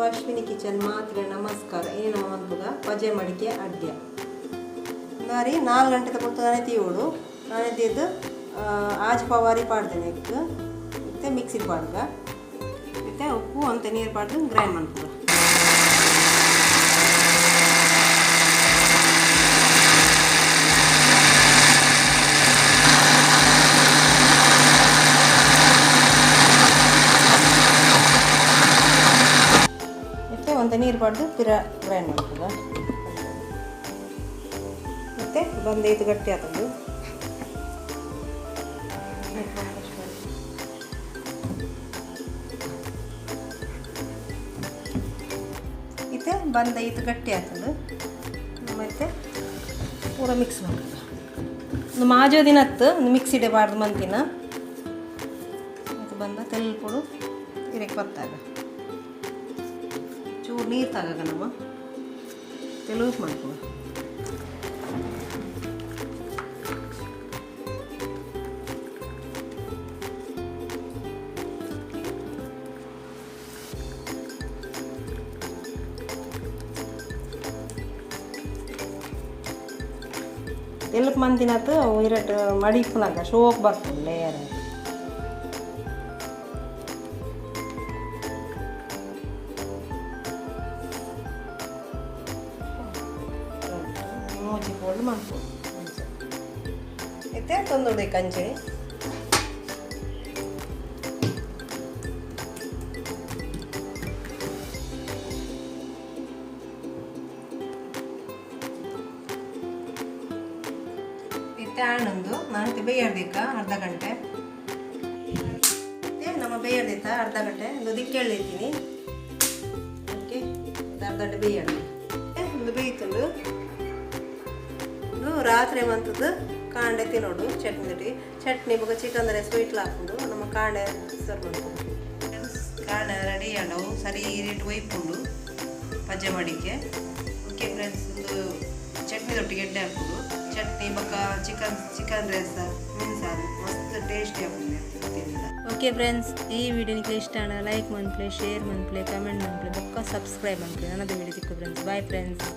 Ashwini kitchen ಮಾತ್ರ ನಮಸ್ಕಾರ. ಇನಿ ನಮ್ಮ ಮನ್ಪುಗ ಪಜೆ ಮಡಿಕೆ ಅಡ್ಯ. ನಾರಿ 4 ಗಂಟೆ ಪೊರ್ತು ನಾನೆ ತೀವೋಡು. ನಾನೆ ತೀದ್ದು ಆಜ್ ಪವಾರಿ ಪಾಡ್ದೇನೆ ಎಕ್ ಇತ್ತೆ ಮಿಕ್ಸಿ ಪಾಡ್ಗ. ಇತ್ತೆ ಉಪ್ಪು ಅಂತೆ ನೀರು ಪಾಡ್ದು ಗ್ರೈಂಡ್ ಮನ್ಪುಗ. ಇತ್ತೆ ಒಂತೆ ನೀರು ಪಾಡ್ದು ಪಿರ ಗ್ರೈಂಡ್ ಮನ್ಪುಗ. ಮತ್ತೆ ಬಂದು ಇದು ಗಟ್ಟಿ ಆತಂದು. ಇತ್ತೆ ಬಂದ ಇದು ಗಟ್ಟಿ ಆಗ್ತದೆ. ಮತ್ತು ಪೂರ ಮಿಕ್ಸ್ ಮಾಡ್ತದೆ. ಒಂದು ಮಾಜೋ ದಿನತ್ತು ಒಂದು ಮಿಕ್ಸಿಡೆ ಬಾರ್ದು ಮಂತಿನ ಇದು ಬಂದ ತೆಲ್ಪುಡು ಇರಕ್ಕೆ ಬತ್ತಾಗ ಚೂರು ನೀರು ತಾಗಾಗ ನಮ್ಮ ತೆಲುಗು ಮಾಡ್ಕೊ. ತೆಲುಪು ಮಂತಿನತ್ತು ಅವು ಇರಟ್ ಮಡಿಪುನಾಗ ಶೋಕ್ ಬರ್ತದೆ ಲೇಯರ್. ಮೂಜಿ ಫೋಲ್ಡ್ ಮನ್ಪೊಡು. ಇತ್ತೆ ತೊಂದೊಡು ಕಂಚಿ. ಇತ್ತೆ ಆಣೊಂದು ನಾನು ಬೇಯರ್ದಿಕ್ಕ ಅರ್ಧ ಗಂಟೆ. ಇತ್ತೆ ನಮ್ಮ ಬೇಯರ್ದಿತ್ತ ಅರ್ಧ ಗಂಟೆ ಒಂದು ದಿಕ್ಕೇಳಿದ್ದೀನಿ. ಓಕೆ, ಅರ್ಧ ಗಂಟೆ ಬೇಯಣ. ಒಂದು ಬೇಯ್ತುಂಡು. ಇದು ರಾತ್ರಿ ಮಂತದ್ದು ಕಾಂಡೆ ತಿನ್ನೋಡು ಚಟ್ನಿ ದೊಟ್ಟಿ. ಚಟ್ನಿ ಬೊಕ ಚಿಕನ್ ರೈಸ್ ಸ್ವೀಟ್ಲ ಹಾಕೊಂಡು ನಮ್ಮ ಕಾಂಡೆ ಸರ್ವ್ ಮಾಡ್ಕೊಂಡು. ಕಾಂಡೆ ರೆಡಿ ಆಂಡವು ಸರಿ ರೇಟ್ ಒಯ್ಪುಂಡು ಪಜ್ಜೆ ಮಡಿಕೆ. ಓಕೆ ಫ್ರೆಂಡ್ಸ್, ಒಂದು ಚಟ್ನಿ ದೊಟ್ಟಿಗೆ ಎಡ್ಡೆ ಹಾಕೋದು. ಚಟ್ನಿ ಬೊಕ ಚಿಕನ್ ಚಿಕನ್ ರೈಸ್ ಮೀನ್ಸಾರು ಮಸ್ತ್ ಟೇಸ್ಟಿ ಆಪುಂಡು ತಿಂದ. ಓಕೆ ಫ್ರೆಂಡ್ಸ್, ಈ ವಿಡಿಯೋ ನಿಮಗೆ ಇಷ್ಟ ಆಂಡ ಲೈಕ್ ಮನ್ಪುಲೆ, ಶೇರ್ ಮನ್ಪುಲೆ, ಕಮೆಂಟ್ ಮನ್ಪುಲೆ, ಬೊಕ್ಕ ಸಬ್ಸ್ಕ್ರೈಬ್ ಮನ್ಪುಲೆ. ನನ್ನದು ವಿಡಿಯೋ ತಿಕ್ಕು ಫ್ರೆಂಡ್ಸ್. Bye friends.